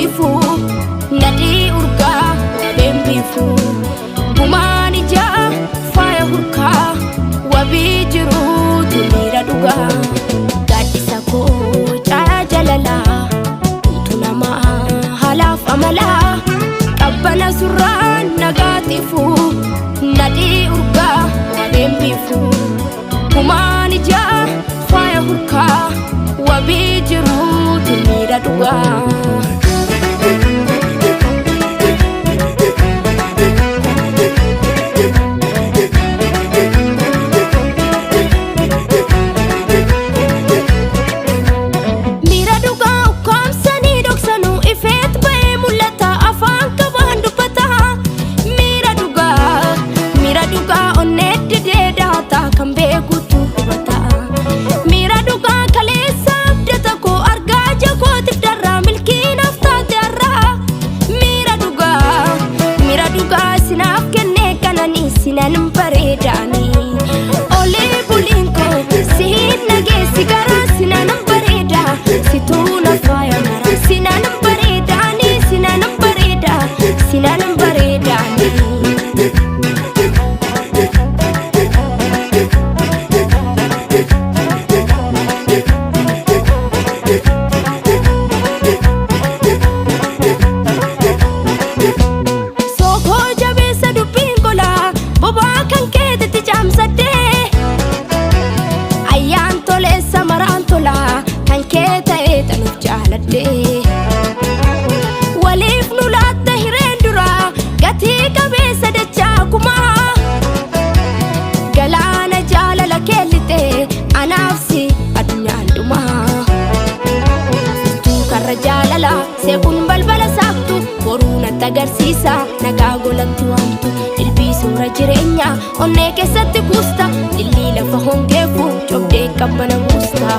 nagaatifu nadhii urgaa wabeen biifu gumaan ijaa faaya hurkaa wabii jiruutu miira dhugaa gaaddisa koo caayaa jalalaa utuu namaa haalaaf amalaa qabbana surraan nagaatifu nadhii urgaa wabeen biifu gumaan ijaa faaya hurkaa wabii jiruutu miira dhugaa. Miira dhugaa ukkaamsanii dhoksanuu ifeet ba'ee mul'ata afaan qabaan dubbata. Miira dhugaa miira dhugaa onnee didee daata kan beekutu hubata. Miira dhugaa kaleessa abdata koo argaa jakootiif darraa milkiinaaf taate har'aa. Miira dhugaa miira dhugaa sinaaf kennee kananii sinan bareedaanii. Olee buliin koo sihin nageessi garaa sinan bareeda situu na faaya mara sinan bareedaanii sinan bareeda sinan bareedaanii. Sookoo jabeessa dubbiin golaa bobaa kan keetitti caamsaddee ayyaan toleessa maraan tolaa kan kee ta'ee tanuuf jaaladhee. Waliif nu laatta hireen duraa gatii qabeessa dachaa kumaa galaana jaalala keellitee anaaf si addunyaan dhumaa. Furtuu karra jaalala seequun balbala saaqtu boruu natti agarsiisa nagaa golatti waamtu dilbii suura jireenyaa onnee keessatti kuusta lillii lafa hongeefu cobdee qabbana buusta.